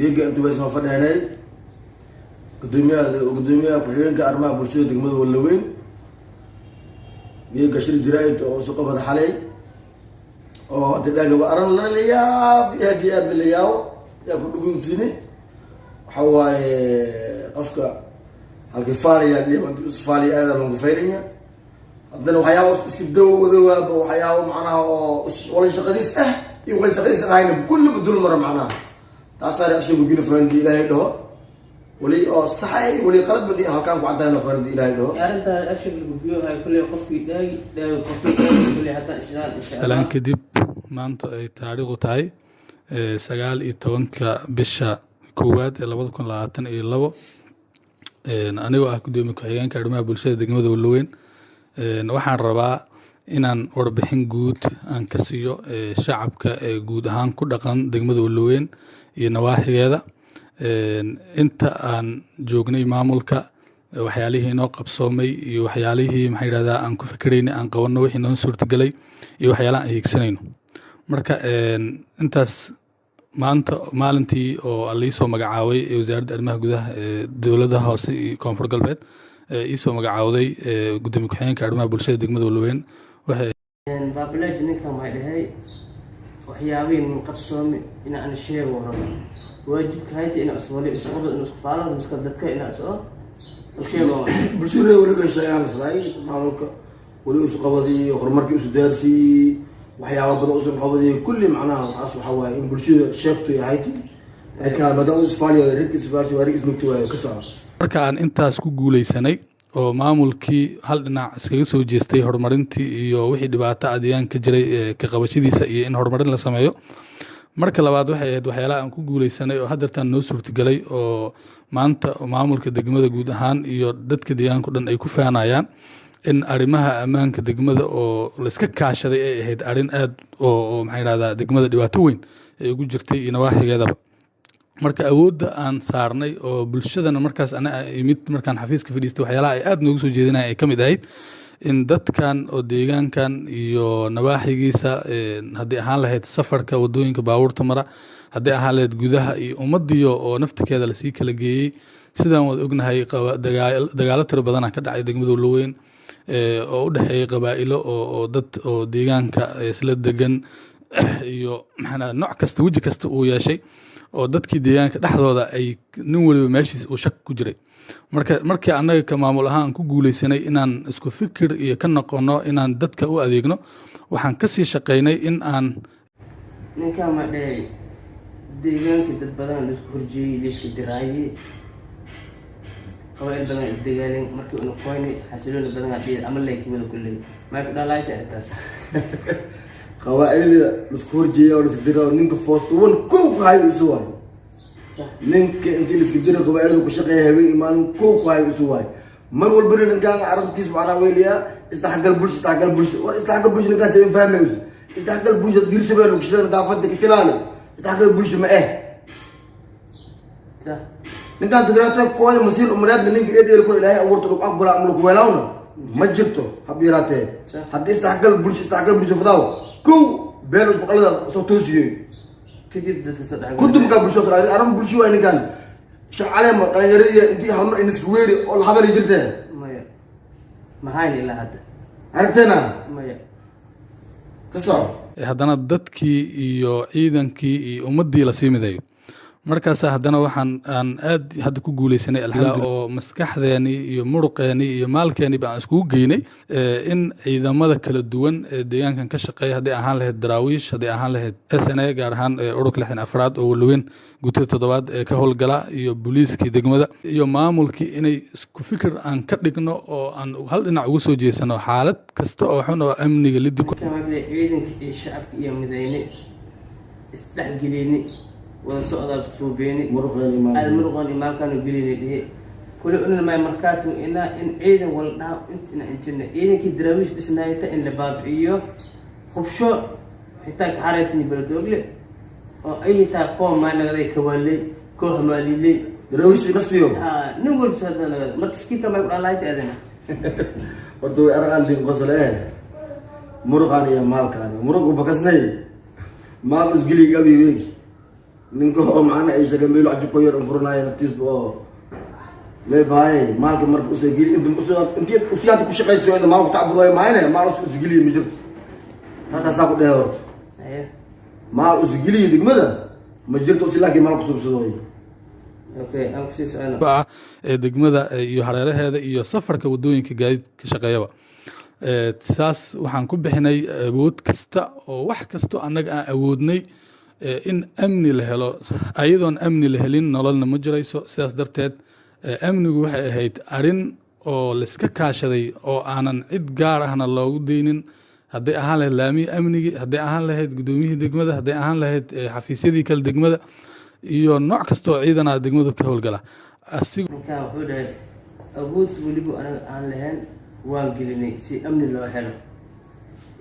Geega inta way soo fadheenay gudoomiyaha ku-xigeenka arrimaha bulshada degmada Wallaweyn. Geega shir jaraa'id oo isu qabada xalay oo hadda dhaga waa arrin lala yaab, aad iyo aad lala yaabo yaa ku dhugunsiini. Waxa waaye, qofka halkii faaliya isfaaliya aada loogu faylaya. Haddana waxyaaba iska dawada waaba waxyaaba macnaha oo wala shaqadiis ah iyo wala shaqadiis ahayna kulliba dul mara. Macnaha taasaa reaction gudbina faandi Ilaahay dhaho, wali oo saxay, wali qalad badi halkaan ku cadayno faandi Ilaahay dhaho. Arrinta action la gudbiyo hay kulley, qofkii dhaagi dhaagi, qofkii dhaagi kulley hataa ishaan, insha Salaan Allah. Kadib, maanta ay taariikhdu tahay 19-ka bisha koowaad ee 2022, anigoo ah gudoomiye ku-xigeenka arrimaha bulshada degmada Wallaweyn, waxaan rabaa inaan warbixin guud aan ka siiyo shacabka ee guud ahaan ku dhaqan degmada Wallaweyn iyo nawaaxigeeda inta aan joognay maamulka, waxyaalihii inoo qabsoomay iyo waxyaalihii, maxaa yidhahdaa, aan ku fikiraynay aan qabanno, wixii noo suurtagelay iyo waxyaalaha aan hiigsanayno. Marka intaas maanta maalintii oo liisoo magacaabay ee Wasaaradda Arrimaha Gudaha ee Dowladda Hoose iyo Koonfur Galbeed ee iisoo magacaawday gudoomiye ku-xigeenka arrimaha bulshada degmada Wallaweyn waxay Baabileej ninkan waxay dhahay waxyaabihii nin qabsoomi in aan sheego rabo, waajibka hayta ina iswali isqabad ina isku faalo miska dadka ina iso u sheego. Bulshada weliba sheegaan isdaay maamulka weli isu qabadiy, horumarkii isu daarsiiyey, waxyaaba badan usan qabadiy kulli. Macnaha waxaas waxaa waaye in bulshada sheegto yahay, laakiin maadaama isfaaliyo rig isfaarsi waa rig isnugti waayo ka soco. Marka aan intaas ku guuleysanay oo maamulkii hal dhinac iskaga soo jeestay horumarintii iyo wixii dhibaato ah deegaanka ka jiray ka qabashadiisa iyo in horumarin la sameeyo. Marka labaad, waxay ahayd waxyaalaha aan ku guuleysanay oo haddeertaan noo suurtagelay oo maanta maamulka degmada guud ahaan iyo dadka deegaanka o dhan ay ku faanayaan in arrimaha ammaanka degmada oo layska kaashaday ay ahayd arrin aad oo, maxaa yidhahdaa, degmada dhibaato weyn ay ugu jirtay iyo nawaaxigeedaba. Marka awoodda aan saarnay oo bulshadana markaas ana imid, markaan xafiiska fadhiistay, waxyaalaha ay aad noogu soo jeedinayan ay ka mid ahayd in dadkan oo deegaankan iyo nawaaxigiisa, haddii ahaan lahayd safarka wadooyinka baabuurta mara, haddii ahaan lahayd gudaha iyo ummadiyo oo naftikeeda lasii kala geeyey. Sidaan waad ognahay, dagaalo tiro badana ka dhacay degmada Wallaweyn oo u dhexeeyay qabaa'ilo oo dad oo deegaanka isla degan iyo maxaa nooc kasta weji kasta uu yeeshay, oo dadkii deegaanka dhexdooda ay nin waliba meeshiis uu shak ku jiray. Marka markii annaga ka maamul ahaan aan ku guuleysanay inaan isku fikir iyo ka noqono inaan dadka u adeegno, waxaan kasii shaqaynay in aan Ninkan ma dhahay deegaanka dad badan laisku horjeeyey, laiska diraayey, qabaa'il badan isdagaaleen. Markii una qoyni xasilooni badan dhihi ama leykimada kulley may ku dhalaayta arrintaas. Qabaa'ilada laisku horjeeya oo laiska dira, ninka first one kow ku hayo isu waayo. Ninka intii laiska dira qabaa'ilada ku shaqeeya habeen iyo maalin kow ku hayo isu waayo. Mar walbana ninkaan arrintiis macnaa weyliyaa isdhexgal bulsho, isdhexgal bulsho. War isdhexgal bulsho ninkaas idin fahmayso. Isdhexgal bulsho Hirshabelle kushidana daafada ka tilaali, isdhexgal bulsho ma eh. Ninkaan tigraata kooy masiir umareedna ninka dhedheel ku Ilaahay abuurta lagu aqbala ama lagu weelaawna ma jirto hab yaraatee. Haddii isdhexgal bulsho, isdhexgal bulsho fadaaw, kow been isku dhalada soo toosiyey. Kadib dadka soo dhex Kudumka bulsho arrin bulsho waay. Ninkaan shaqaleema dhalinyaradii intii hal mar in isku weeri oo la hadali jirtee. Maya, maxayna ilaa hadda? Aragteena. Maya. Ka soco. Haddana dadkii iyo ciidankii iyo ummaddii lasii mideeyo. Markaasa haddana waxaan aan aad hadda ku guuleysanay, alxamdulillah, oo maskaxdeeni iyo muruqeeni iyo maalkeeni ba aan iskugu geynay in ciidamada kala duwan ee deegaankan ka shaqeeya, hadday ahaan lahayd Daraawiish, hadday ahaan lahayd SNA, gaar ahaan ururka 64aad oo Wallaweyn guutada toddobaad ee ka howlgala, iyo booliiskii degmada iyo maamulkii, inay isku fikir aan ka dhigno oo aan hal dhinac uga soo jeesano xaalad kasta oo xun oo amniga liddi ku Ciidanka iyo shacabka iyo midayne, isdhexgelini, wada socdaal suubeeni. Muruqeen iyo aad muruqan iyo maalkaanu gelini dhihe kule unana may markaatu inaa in ciidan wala dhaha int ina injirna ciidankii Daraawiish dhisnaayta in la baabi'iyo, hubsho xitaa kaxaraysani Beledoogle oo ay xitaa koo maa nagaday kawaaley, koo hamaaliley. Daraawiishtii naftiyo. Ha, nin walba sada nagada. Marka fikirka may ku dhalaayta adina? Horta way araqaan din qosle muruqaan iyo maalkaan muruqu bakasnay maal isgeli gabi wey. Ninka oo macnaha ay sheegeen meel cajib yar furanayo naftiisba oo leebahay maalka marka usoo geli inta intii usiyaada ku shaqayso inta maalku tacbud waayo mahayne, maal usgeliye ma jirto. Taasaa ku dhehe horta. Maal usgeliye degmada ma jirto usi, laakiin maal kusubsadooy. Okay, aan kusii socono. Ah, ee degmada iyo hareeraheeda iyo safarka wadooyinka gaadiid ka shaqeeyaba. Saas waxaan ku bixinay awood kasta oo wax kasto annaga aan awoodnay in amni la helo. Ayadoon amni la helin, nololna ma jirayso. Sidaas darteed amnigu waxay ahayd arrin oo laiska kaashaday oo aanan cid gaar ahna loogu deynin, hadday ahaan lahayd laamihii amnigii, hadday ahaan lahayd guddoomiyihii degmada, hadday ahaan lahayd xafiisyadii kale degmada iyo nooc kasta oo ciidana degmadu ka howlgala. Ninkan wuxuu dhahay awood weliba anaga aan lahayn waan gelinay si amni loo helo.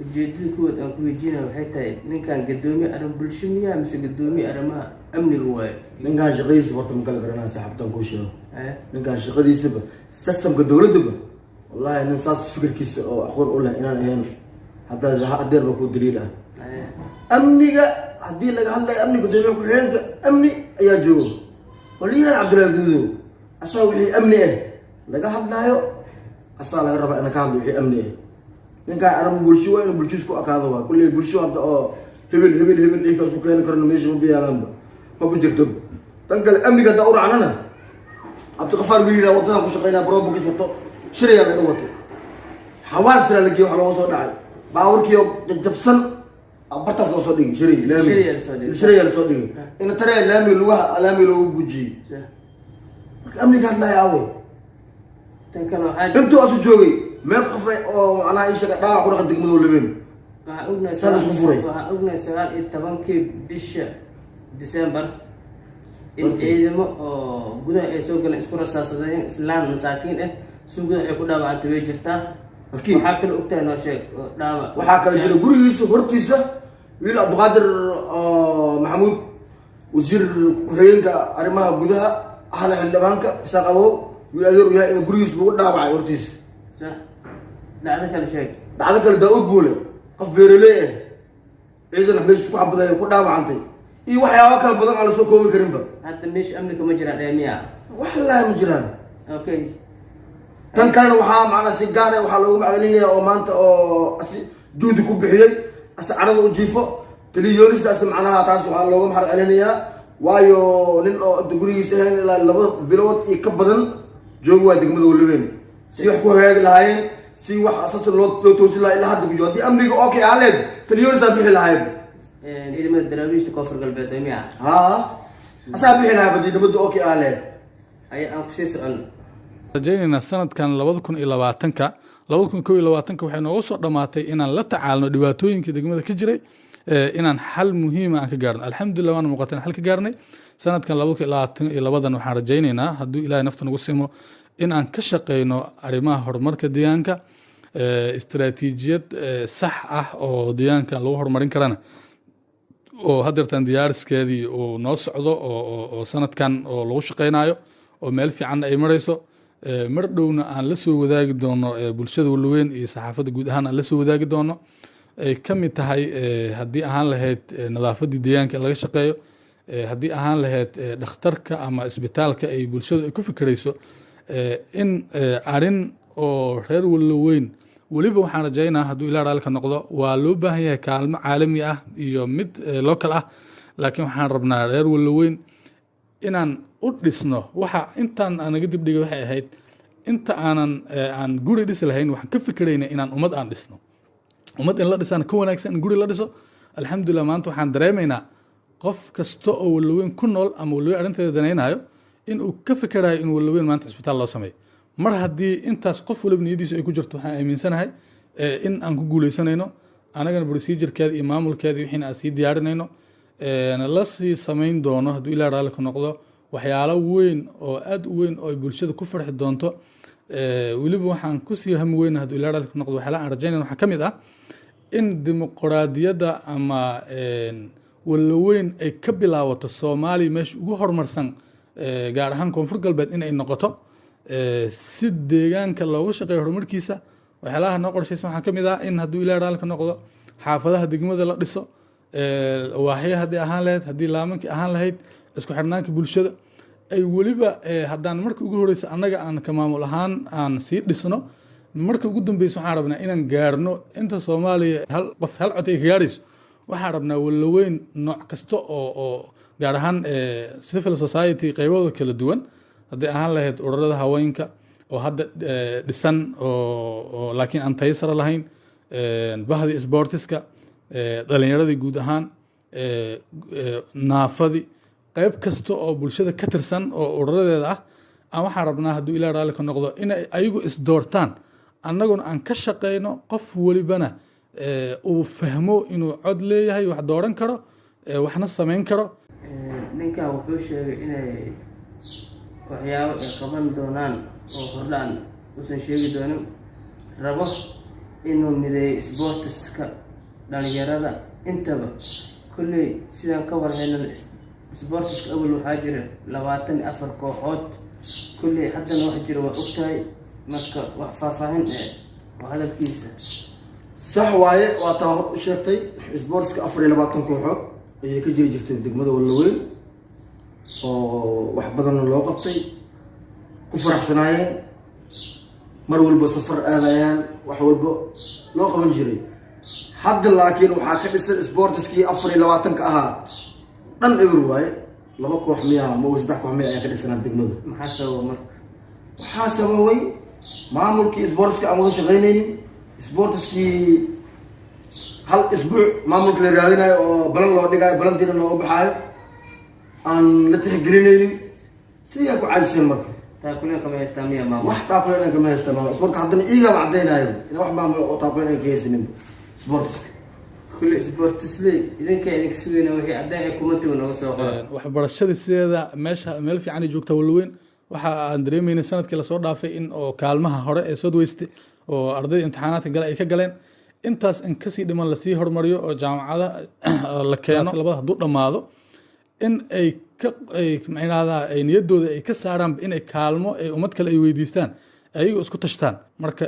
Ujeedada kuwood aan ku weydiinaya waxay tahay, ninkan gadoomiye arrin bulsho miyaa mise gadoomiye arrimaha amniga waayo? Ninkan shaqadiisa horta ma kala garanaya, saaxiibtaan kuu sheego. Ninkan shaqadiisaba, systemka dowladdaba, wallahi nin saas fikirkiisa oo aqoon u leh inaan ahayn hadda hadeer ba ku daliil ah. Amniga haddii laga hadlayo, amniga gudoomiye ku-xigeenka amni ayaa joogo oo la yihahda Cabdullahi Guudow. Asaga wixii amni ah laga hadlaayo asaga laga rabaa ina ka hadlo wixii amni ah. Ninkaan arrin bulsho waa inuu bulsho isku akaado. Waa kulley bulsho hadda oo hebel hebel hebel dhiigkaas ku keeni karno meesha ma biyaalaanba, ma ku jirto. Tan kale, amniga haddaa u raacnana, Cabdiqafaar wiil yidhaha waddadan ku shaqeynaya, brobokis wato, shirayaa laga watay, xawaar siraa la geeyey, wax looga soo dhacay baaburkiio jajabsan, bartaas loo soo dhigay shiray laami. Shirayaa lasoo dhigay. Shirayaa lasoo dhigay ina taree laami, lugaha laami loogu gujiyey. Marka amniga hadlaya aawe? Tan kale waxaa Intuu asu joogay meel qof oo macnaha ii sheega dhaawac ku dhaqan degmada Walaweyn waxaan ognahay Saan isku furay. Waxaan ognahay 19-kii bisha December in ciidamo oo gudaha ay soo galeen isku rasaasadeen, islaan masaakiin ah si gudaha ay ku dhaawacantay way jirtaa. Akiid. Waxaa kaloo ogtahay, noo sheeg oo dhaawac. Waxaa kale jira gurigiisa hortiisa wiil Cabdiqaadir oo Maxamuud, wasiir ku-xigeenka arrimaha gudaha ahna xildhibaanka Isaaq Abow, wiil adeer u yahay, in gurigiisa lagu dhaawacay hortiisa. Sax, dhacdo kale sheeg. Dhacdo kale, Daa-uud Buule, qof beeraley ah, ciidan meesha ku xabaday ku dhaawacantay iyo waxyaabo kale badan aan lasoo koobi karinba. Hadda meesha amni kama jiraan ee miya? Wax laha ma jiraan. Tan kalena waxaa macnaa si gaar ah waxaa loogu macgelinaya oo maanta oo asi juhdi ku bixiyey, ase carada u jiifo taliyoonistaas, macnaha taas waxaa looga mahad celinayaa, waayo nin oo inta gurigiisa ahayn ilaa 2 bilood iyo ka badan joogi waa degmada Walaweyn si wax ku hagaagi lahaayeen, si wax asas loo toosin lahaa, ilaa hadda ku jiro. Haddii amniga okay aan leed, taliyoonisaa bixi lahaayeen. Ciidamada Daraawiishta Koonfur Galbeed ee miya? Ha, asaa bixi lahaa badii nabadda okay aan leed. Ay aan kusii socon. Rajaynaynaa sanadkan 2020-ka, 2021-ka waxay nooga soo dhammaatay inaan la tacaalno dhibaatooyinkii degmada ka jiray, inaan xal muhiima aan ka gaarno. Alxamdulillah, waana muuqata in xal ka gaarnay. Sanadkan 2022-dan waxaan rajaynaynaa, hadduu Ilahay nafta nagu simo, in aan ka shaqeyno arrimaha horumarka deegaanka, istaraatiijiyad sax ah oo deegaanka lagu horumarin karana oo haddeertan diyaariskeedii uu noo socdo oo sanadkan oo lagu shaqeynayo oo meel fiicanna ay marayso. Mar dhowna aan la soo wadaagi doono bulshada Walaweyn iyo saxaafadda guud ahaan aan la soo wadaagi doono, ay ka mid tahay haddii ahaan lahayd nadaafaddii deegaanka in laga shaqeeyo, haddii ahaan lahayd dhakhtarka ama isbitaalka ay bulshadu ay ku fikirayso, in arrin oo reer Walaweyn weliba waxaan rajaynaa, hadduu Ilaa raalli ka noqdo, waa loo baahan yahay kaalmo caalami ah iyo mid local ah, laakiin waxaan rabnaa reer Walaweyn inaan u dhisno. Waxa intaan naga dibdhigay waxay ahayd inta aanan aan guri dhisi lahayn, waxaan ka fikiraynay inaan ummad aan dhisno. Ummad in la dhisaan ka wanaagsan in guri la dhiso. Alxamdulillah, maanta waxaan dareemaynaa qof kasta oo Walaweyn ku nool ama Walaweyn arrinteeda danaynayo in uu ka fikerayo in Walaweyn maanta cisbitaal loo sameeyo. Mar haddii intaas qof waliba niyadiisa ay ku jirto, waxaan aaminsanahay in aan ku guuleysanayno. Anagana procedurekeeda iyo maamulkeeda wixiina aan sii diyaarinayno, la sii samayn doono, hadduu Ilah raalli ka noqdo, waxyaalo weyn oo aada u weyn oo ay bulshada ku farxi doonto. Weliba waxaan kusii hami weyna, hadduu Ilah raalli ka noqdo, waxyaalaha aan rajaynayno waxaa ka mid ah in dimuqraadiyadda ama Walaweyn ay ka bilaabato Soomaaliya meesha ugu horumarsan, gaar ahaan Koonfur Galbeed in ay noqoto, si deegaanka looga shaqeeyo horumarkiisa. Waxyaalaha noo qorshaysan waxaa ka mid ah in, hadduu Ilah raalli ka noqdo, xaafadaha degmada la dhiso. Waaxyo haddii ahaan lahayd, haddii laamankii ahaan lahayd, isku xirnaanka bulshada ay weliba haddaan marka ugu horeysa annaga aan ka maamul ahaan aan sii dhisno, marka ugu dambeysa waxaan rabnaa inaan gaarno inta Soomaaliya hal qof hal cod ay ka gaarayso. Waxaan rabnaa Walaweyn nooc kasta oo gaar ahaan civil society qaybahooda kala duwan, hadday ahaan lahayd ururada haweenka oo hadda dhisan oo laakiin aan tayo sare lahayn, bahdii sportiska, dhalinyaradii guud ahaan, naafadii, qayb kasta oo bulshada ka tirsan oo ururadeeda ah aan waxaan rabnaa, hadduu Ilaah raalli ka noqdo, inay ayagu isdoortaan, annaguna aan ka shaqeyno, qof welibana uu fahmo inuu cod leeyahay, wax dooran karo, waxna samayn karo. Ninkan wuxuu sheegay inay waxyaabo ay qaban doonaan oo hordhaan uusan sheegi doonin, rabo inuu mideeyo sportiska, dhalinyarada intaba. Kolley sidaan ka warhaynana, sportiska awal waxaa jira 24 kooxood. Kolley haddana wax jira waa ogtahay. Marka wax faahfaahin oo hadalkiisa. Sax waaye, waa taa hor u sheegtay. Sportska 24 kooxood ayay ka jiri jirtay degmada Wallaweyn, oo wax badanna loo qabtay, ku faraxsanaayeen, mar walba safar aadayaan, wax walba loo qaban jiray. Hadda laakiin waxaa ka dhisan sportiskii 24-ka ahaa dhan eber waaye. Laba koox miya ma saddex koox miya ayaa ka dhisanaa degmada. Maxaa sababa marka? Waxaa sababay maamulkii sportska aan wada shaqeynaynin, sportiskii hal isbuuc maamulka la raadinayo oo balan loo dhigaayo, balantiina looga baxaayo, aan la tixgelinaynin. Sidii aa ku caajiseen marka. Taakuleen kama haystaa miya maamul? Wax taakuleen aan kama haystaa maamul sportka. Haddana iigaba caddaynayo ina wax maamul oo taakuleen aan ka haysanin sportiska. Kulle sportisley idinkaa idinka sugayna, wixii caddaan ee kumatiga nooga soo qora. Waxbarashada sideeda meesha meel fiican ay joogtaa Wallaweyn. Waxa aan dareemaynay sanadkii lasoo dhaafay in oo kaalmaha hore ee South West oo ardayda imtixaanaadka gale ay ka galeen. Intaas in kasii dhiman lasii hormariyo oo jaamacada la keeno. Labada hadduu dhammaado, in ay ka ay maxaa ay niyaddooda ay ka saaraan inay kaalmo ay ummad kale ay weydiistaan, ayago isku tashtaan. Marka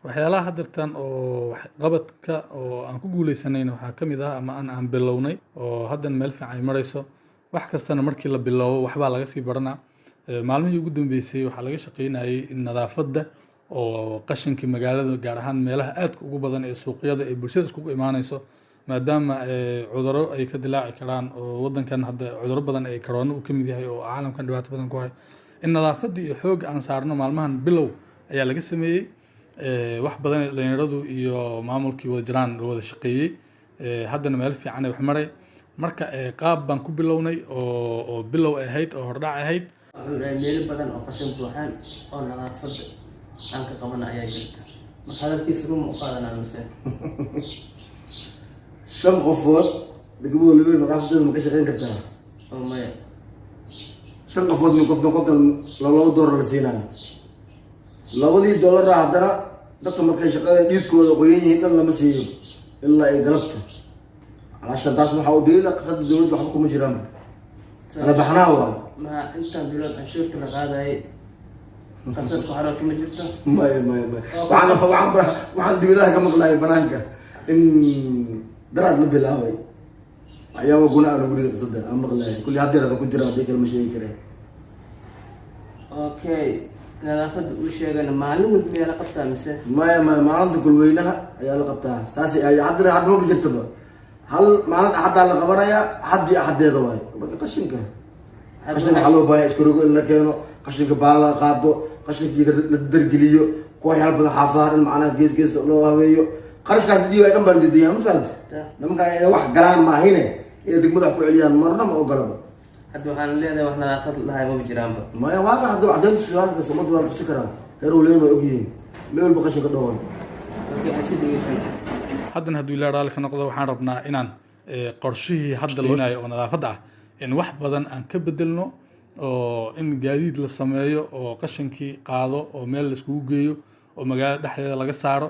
waxyaalaha haddeertan oo waxqabadka oo aan ku guuleysanayna waxaa ka mid ah ama aan bilownay oo haddan meel fiican ay marayso. Wax kastana markii la bilowbo waxbaa laga sii baranaa. Maalmihii ugu dambeysay waxaa laga shaqeynayay in nadaafadda oo qashinka magaalada, gaar ahaan meelaha aadka ugu badan ee suuqyada ee bulshada iskugu imaanayso, maadaama cudurro ay ka dilaaci karaan oo wadankan hadda cudurro badan ay corona uu ka mid yahay oo caalamkan dhibaato badan ku hay, in nadaafadda iyo xoogga aan saarno. Maalmahan bilow ayaa laga sameeyey wax badan, dhalinyaradu iyo maamulkii wada jiraan la wada shaqeeyey. Haddana meel fiican ay wax maray. Marka qaab baan ku bilownay oo bilow ahayd oo hordhac ahayd. Wuxuu dhahay meelo badan oo qashin buuxaan oo nadaafadda aan ka qabana ayaa jirta. Marka hadalkiisa ruma u qaadanaa mise? Shan qofood degmada Walaweyn nadaafadeeda ma ka shaqeyn kartaa? Oo maya. Shan qofood min qofna 50 laba dollar la siinayo, labadii dollara haddana dadka markay shaqada dhiidkooda qoyan yihiin dhan lama siiyo ilaa ay galabta. Calaashan taas waxaa u daliila qasada dowladda waxba kuma jiraan, kala baxnaa waayo. Maha intaan bilood canshuurta la qaadayay qasad ku xaroota ma jirto? Maya, maya, maya. Waxaan dibadaha ka maqlayay banaanka in daraad la bilaabay waxyaaba guna aan lagu riday qasada aan maqlayay. Kulli haddeer ku jira, haddii kale ma sheegi kareen. Okay, nadaafadda uu sheegana maalin walba miyaa la qabtaa mise? Maya, maya, maalinta kulweynaha ayaa la qabtaa. Saas ay haddana hadda maba jirtaba. Hal maalinta Axaddaa la qabanayaa, Axaddii Axaddeeda waayo. Marka qashinka waxaa loo baahanya iskarogo in la keeno, qashinka baala la qaado, qashinkii la dargeliyo, kooxyaal badan xaafadaha in macnaha gees gees loo habeeyo. Qarashkaas dhiibay dhan baan diidayaa, ma fahamti? Nimanka inay wax galaan maahine, inay degmada wax ku celiyaan marna ma ogolaba. Hadda waxaan leedahay wax nadaafad lahay maba jiraanba. Maya, waaga hadda caddeyntu sidaas ummadda waa la tusi karaa, reer waleyn waa ogyihiin meel walba qashinka dhowan. Okay, aan si dhegeysan. Haddana hadduu Ilaah raalli ka noqdo, waxaan rabnaa inaan qorshihii hadda loonayo oo nadaafadda ah in wax badan aan ka bedelno, oo in gaadiid la sameeyo oo qashinkii qaado oo meel la iskugu geeyo oo magaalada dhexdeeda laga saaro.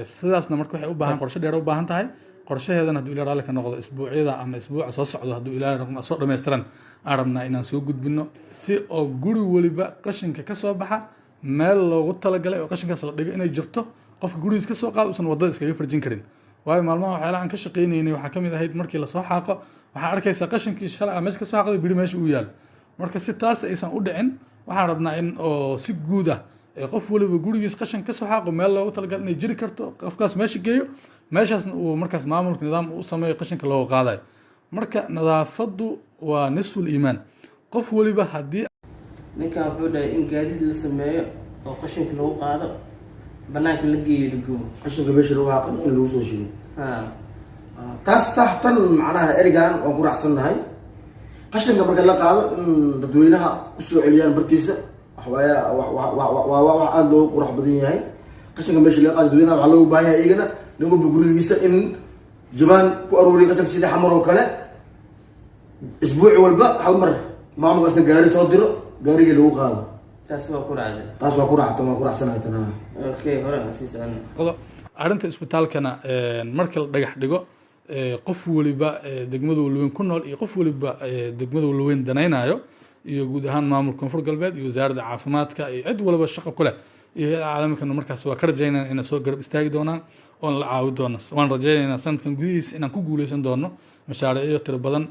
Sidaasna marka waxay u baahan qorshe dheer u baahan tahay. Qorshaheedana hadduu Ilaah raalli ka noqdo, isbuucyada ama isbuuca soo socdo, hadduu Ilaah soo dhammaystiran, aan rabnaa inaan soo gudbino si oo guri weliba qashinka ka soo baxa meel loogu talagalay oo qashinkaas la dhigo inay jirto, qofka gurigiis ka soo qaado usan waddada iskaga farjin karin. Waayo, maalmaha waxyaalaha aan ka shaqeynaynay waxaa ka mid ahayd markii lasoo xaaqo, waxaa arkaysaa qashinkii shalay meesha ka soo xaaqday biri meesha uu yaalo. Marka si taas aysan u dhicin, waxaan rabnaa in oo si guud ah qof waliba gurigiis qashin ka soo xaaqo, meel loogu talagalay inay jiri karto, qofkaas meesha geeyo, meeshaasna uu markaas maamulka nidaam u sameeyo qashinka looga qaadayo. Marka nadaafaddu waa nisful iimaan. Qof waliba haddii Ninkan wuxuu dhahay in gaadiid la sameeyo oo qashinka lagu qaado, banaanka la geeyo, la gubo. Qashinka meesha lagu xaaqin in lagu soo shigo. Ha. Taas sax. Tan macnaha erigan waan ku raacsannahay. Qashinka marka la qaado in dadweynaha kusoo celiyaan bartiisa waxwaaya waa wax aada loogu qurux badan yahay. Qashinka meesha laga qaado dadweynaha, waxaa loogu baahan yahay iyagana nin walba gurigiisa in jabaan ku aruuriya qashinka, sidii Xamar oo kale. Isbuuci walba hal mar maamulkaasna gaari soo diro, gaarigii lagu qaado. Taas waa ku raacday? Taas waa ku raactan, waa ku raacsanahay tan, ha. Okay, hore aan sii socono. Arrinta isbitaalkana, marka la dhagax dhigo, qof waliba degmada Walweyn ku nool iyo qof waliba degmada Walweyn danaynayo iyo guud ahaan maamulka Koonfur Galbeed iyo Wasaaradda Caafimaadka iyo cid walba shaqo ku leh iyo hay'ada caalamkana, markaas waa ka rajaynayna inay soo garab istaagi doonaan oon la caawi doono. Waan rajaynaynaa sanadkan gudihiisa inaan ku guuleysan doono mashaariicyo tiro badan.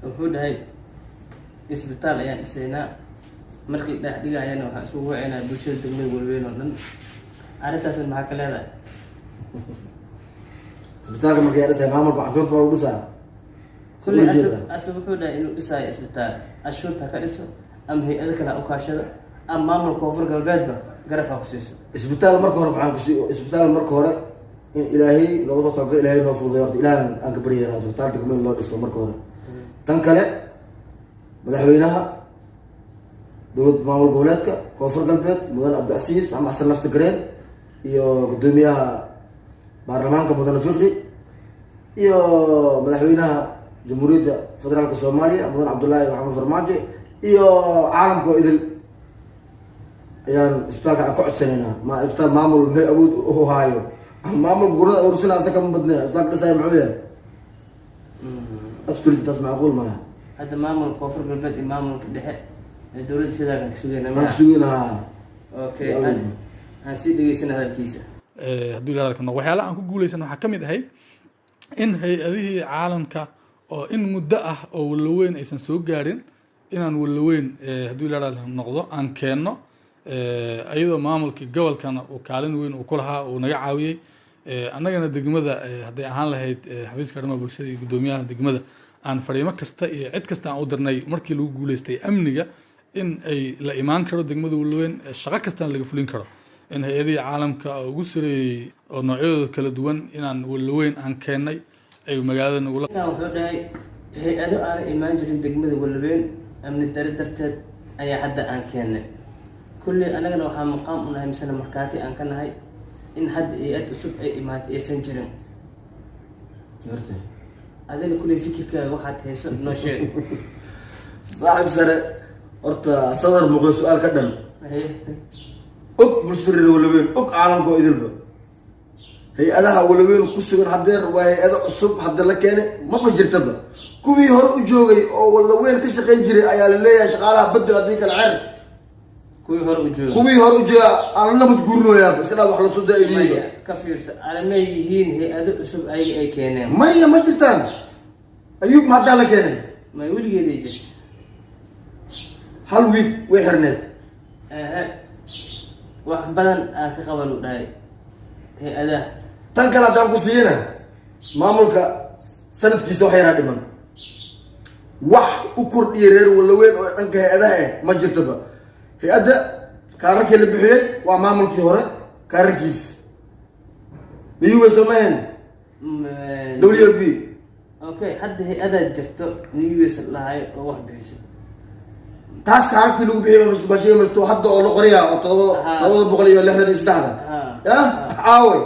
Wuxuu dhahay isbitaal ayaan dhisaynaa, markii dhex dhigayana waxaan isugu wacaynaa bulshada degmada Walweyn oo dhan. Arrintaasna maxaa ka leedahay? Isbitaalka marka yaa dhisaya? Maamulka canshuurta baa lagu dhisaa. Kulley Ujeeda. Asag wuxuu dhahay inuu dhisaayo isbitaal, cashuurta ha ka dhiso ama hay'ado kale ha u kaashado ama maamulka Koonfur Galbeedba garab ha ku siiso. Isbitaal marka hore waxaan kusi isbitaal marka hore in Ilaahay nooga soo talagalo, Ilaahay noo fududay. Horta Ilaahan aan ka baryayna isbitaal degmo in loo dhiso marka hore. Tan kale, madaxweynaha dowlad maamul goboleedka Koonfur Galbeed, mudan Cabdicasiis Maxamed Xasan Lafta Gareen, iyo guddoomiyaha baarlamaanka, mudane Fiqi, iyo madaxweynaha Jamhuuriyadda Federaalka Soomaaliya, mudan Cabdullaahi Maxamed Farmaajo, iyo caalamka oo idil ayaan isbitaalka aan ka codsanaynaa. Ma isbitaal maamul may awood u haayo? Maamul gurnada urursina asa kama badnaya. Isbitaalka dhisaayo muxuu yahay? Absolutely, taas macquul maaha. Hadda maamulka Koonfur Galbeed iyo maamulka dhexe ee dowladda federaalka ka sugayna? Waan ka sugaynahaa. Okay. Yalla. Aan sii dhegeysana hadalkiisa. Hadduu Ilaahay ka noqo, waxyaalaha aan ku guuleysan waxaa ka mid ahayd in hay'adihii caalamka oo in muddo ah oo Walaweyn aysan soo gaarin inaan Walaweyn, hadduu Ilaahay noqdo, aan keenno, iyadoo maamulkii gobolkana uu kaalin weyn uu ku lahaa, uu naga caawiyey. Annagana degmada, hadday ahaan lahayd xafiiska arrimaha bulshada iyo guddoomiyaha degmada, aan fariimo kasta iyo cid kasta aan u dirnay markii lagu guuleystay amniga in ay la imaan karo degmada Walaweyn, shaqo kastana laga fulin karo, in hay'adihii caalamka ugu sareeyey oo noocyadooda kala duwan inaan Walaweyn aan keennay ay magaalada nagula Ninkan wuxuu dhahay hay'ado aanan imaan jirin degmada Walweyn amni dare darteed ayaa hadda aan keennay. Kulley annagana waxaa maqaam u nahay misena markhaati aan ka nahay in hadda hay'ad cusub ay imaatay aysan jirin. Adiga kulley fikirkaaga waxaad hayso noo sheeg. Saaxiib sare, horta sadar muuqda su'aal ka dhan. Og bulshada reer Walaweyn, og caalamka oo idilba, hay'adaha Walaweyn ku sugan hadeer waa hay'ado cusub hadda la keenay, maba jirtaba. Kuwii hore u joogay oo Walaweyn ka shaqayn jiray ayaa la leeyahay shaqaalaha bedel, haddii kale cer. Kuwii hore u joogay? Kuwii hore u jooga aan la nabad guurinoyaaba, iska dhaa wax lasoo daa'idiyeyba. Maya, ka fiirso, arrimay yihiin hay'ado cusub ayaga ay keeneen. Maya, ma jirtaan. Ayuub ma haddaa la keenay? May, weligeeday jirta. Hal week way xirneed. Ehe, wax badan aan ka qaban u dhahay hay'adaha. Tan kale haddaan ku siiyana, maamulka sanadkiisa wax yaraa dhiman, wax u kordhiyay reer Walaweyn oo dhanka hay'adaha eh ma jirtaba. Hay'adda kaararkii la bixiyey waa maamulkii hore kaararkiis niyuwe soomaheen WFP. Okay, hadda hay'adaad jirto new lahayo oo wax bixiso. Taas kaararkii lagu bixiyay bashiir masto hadda oo la qoraya oo todoba 763da ya aaway?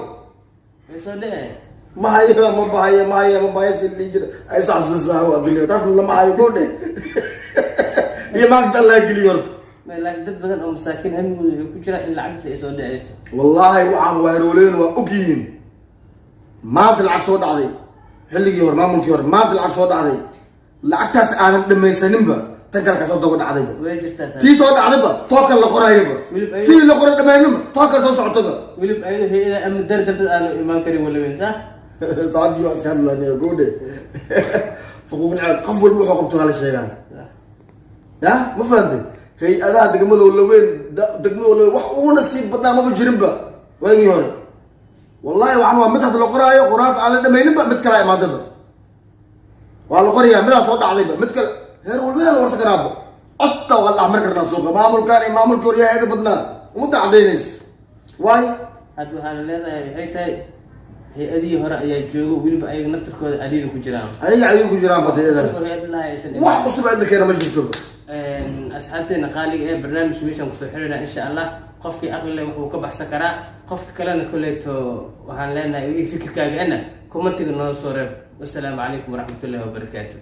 Way soo dhece. Ma hayo, ma bahayo, ma hayo, ma bahayo, si dhihi jira ay saxsuusaa abili. Taas lama hayo goodhe iyo maanta Allah geliyo horta. Laakiin dad badan oo masaakiin hamigooda wuxuu ku jiraa in lacagtiisa ay soo dhaceyso. Wallaahi, waxaan waaroleen waa og yihiin. Maanta lacag soo dhacday xilligii hore, maamulkii hore, maanta lacag soo dhacday, lacagtaas aanan dhamaysaninba. Tan kale kasoo daba dhacdayba. Way jirtaa taas. Tii soo dhacdayba too kale la qorayaba. Tii la qoray dhammaanima too kale soo socotaba. Welib ayado hay-ada amni dar darteed aanu imaan karin walaweyn, sax. Saxabkii waa iska hadlanaya gowdhe faquuq nacaab. Qof walba wuxuu qabto waa la sheegaa. Ya, ma fahantay? Hay-adaha degmada Walaweyn, degmada Walaweyn wax ugu nasiib badnaa maba jirinba waagii hore. Wallahi waxaan waa mid hadda la qoraayo, qoraanta aan la dhamayninba mid kalaa imaadaba. Waa la qorayaa, midaa soo dhacdayba mid kale. Heer walba la warsan karaaba, codta waa la dhexmari karnaa suuqa. Maamulkaan iyo maamulka horyaa hayada badnaa ummadda cadaynayso waayo. Hadda waxaana leedahay, waxay tahay hay-adihii hore ayaa joogo, weliba ayaga naftirkooda cariiri ku jiraan. Ayaga ayay ku jiraan batayada. Cusub oo hay-ad lahay aysan wax cusub cid la keena ma jirto. Asxaabteena qaaliga ee barnaamijka meeshaan kusoo xirina, insha Allah qofkii aqli leh wuxuu ka baxsan karaa, qofka kalena koleyto waxaan leenahay wixii fikirkaaga ana commentiga noo soo reeb. Wasalaamu calaykum waraxmatullahi wabarakaatu.